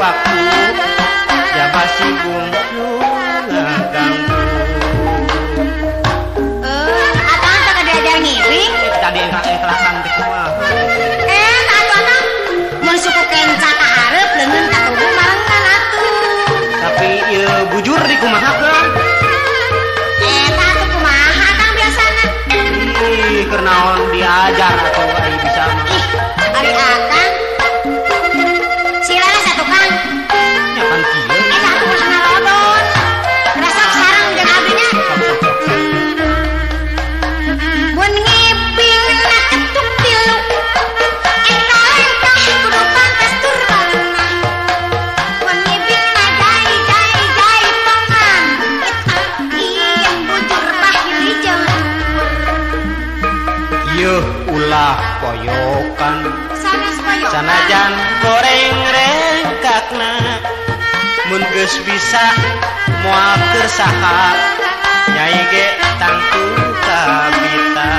waktu jaba si bungsu ngaganggu. Akang teu diajar ngibing? Tadi engklak-engklakan teh kumaha? Atuh akang mun suku kenca ka hareup leungeun ka tubuh marengan atuh. Tapi ieu bujur di kumahakeun? Eta atuh kumaha akang biasana? Ih, keur naon diajar atuh ai bisa mah. Ih, ari akang silana satu kang. Nya pan kieu. Eta atuh ulah ngarodon. Resep sareng jeung abdi nya. Mun ngibing na ketuk tilu eta lengkah kudu pantes tur balungan. Mun ngibing na jai jai jaipongan eta ieun bujur pahili jeung tuur. Yeuh ulah koyokan sanes koyokan sanajan goreng rengkakna mun geus bisa moal keur saha nyai ge tangtu kabita.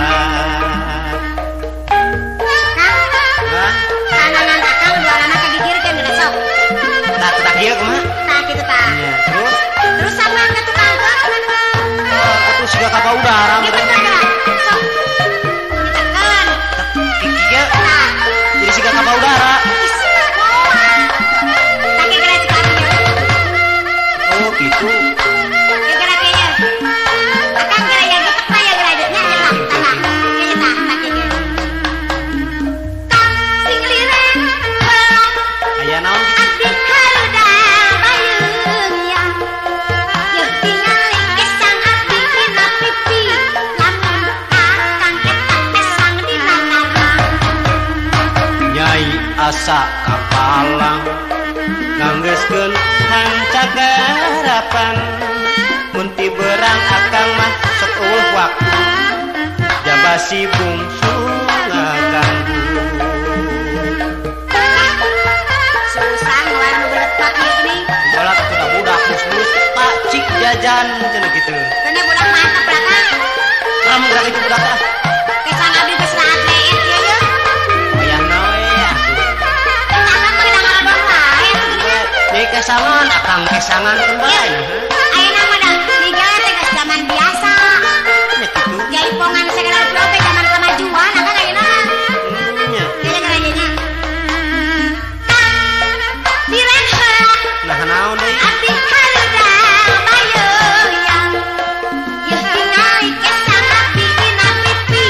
Kang, Hah? tananan akang duanana kagigirkeun geus sok. Tah tah kieu kumaha? Tah kitu tah. Nya, terus Terus sama ka tukang atuh siga kapal udara Gitu meureun. geura. Sok. Ditekan. Kieu Tah. jadi siga kapal udara. Is, moal. Tah kieu geura cek abdi. Oh, gitu. Kieu geura kieu. Akang geura ya getek tah ya geura nya nya tah tah. Kieu tah tah kieu. Kang sing lireng heula Aya naon kitu? abdi hareudang bayeung ya. Yeuh tingali kesang abdi dina pipi lamun akang eta kesang dina karang. Nyai asa kapalang nganggeuskeun hancak garapan mun ti berang akang mah sok eueuh waktu jaba si bungsu ngaganggu. Susah ngeluarin nu beletak ieu geuning. Bola kuda budak mus-mus pak cik jajan cenah kitu. Teu budak mantep lah Kang. Kamu gerak itu budak ah. Kesang abdi geus raat leet ieu ye. Wayahna we atuh. Eta akang mah geuna ngarodon wae atuh geuning. Nyai kesangan akang kesangan keun bae. Ayeuna mah da nigel teh geus zaman biasa. Nya kitu. Jaipongan segala rupa teh zaman kemajuan akang ayeuna. Nya. Kieu geura nya. Kang lireng heula Nah naon deui? abdi hareudang bayeung yang. Yeuh tingali kesang abdi dina pipi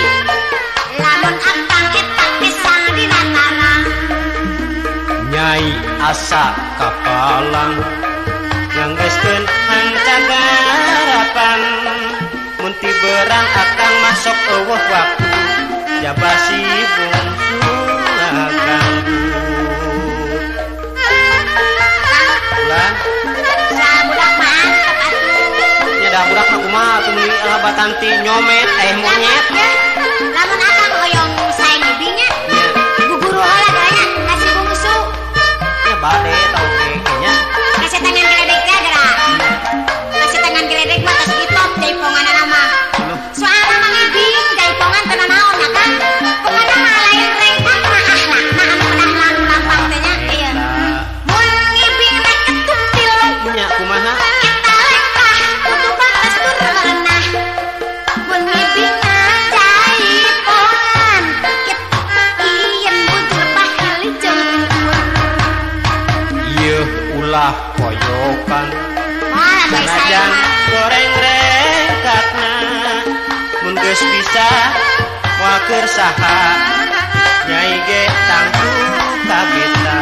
lamun akang eta kesang dina tarang. Nyai asa kapalang nganggeuskeun hancak garapan mun ti berang akang mah sok eueuh waktu jaba si bungsu ngaganggu. Ulah Sa budak mantep atuh. nya da budak mah kumaha atuh meuli batanti nyomet monyet. Ya, lamun akang hoyong sae ngibing nya, Nya guguru heula geura nya ka si bungsu. nya bade tau ge nya. Kasetangan geledek teh geura. Kasetangan geledek mah tos ditop jaiponganana mah. Loh, Soalna mah ngibing jaipongan teu nanaon nya Kang. Pokona mah lain rengkak mah ahlakna anu pedah lampang teh nya. Ieu. eta Mun ngibing na ketuk tilu nya kumaha? eta lengkah kudu pantes tur merenah. Mun ngibing na jaipongan ieun bujur pahili jeung tuur. Yeuh ulah koyokan Moal atuh saya sanajan mah. goreng rengkakna mun geus bisa moal keur saha nyai ge tangtu kabita.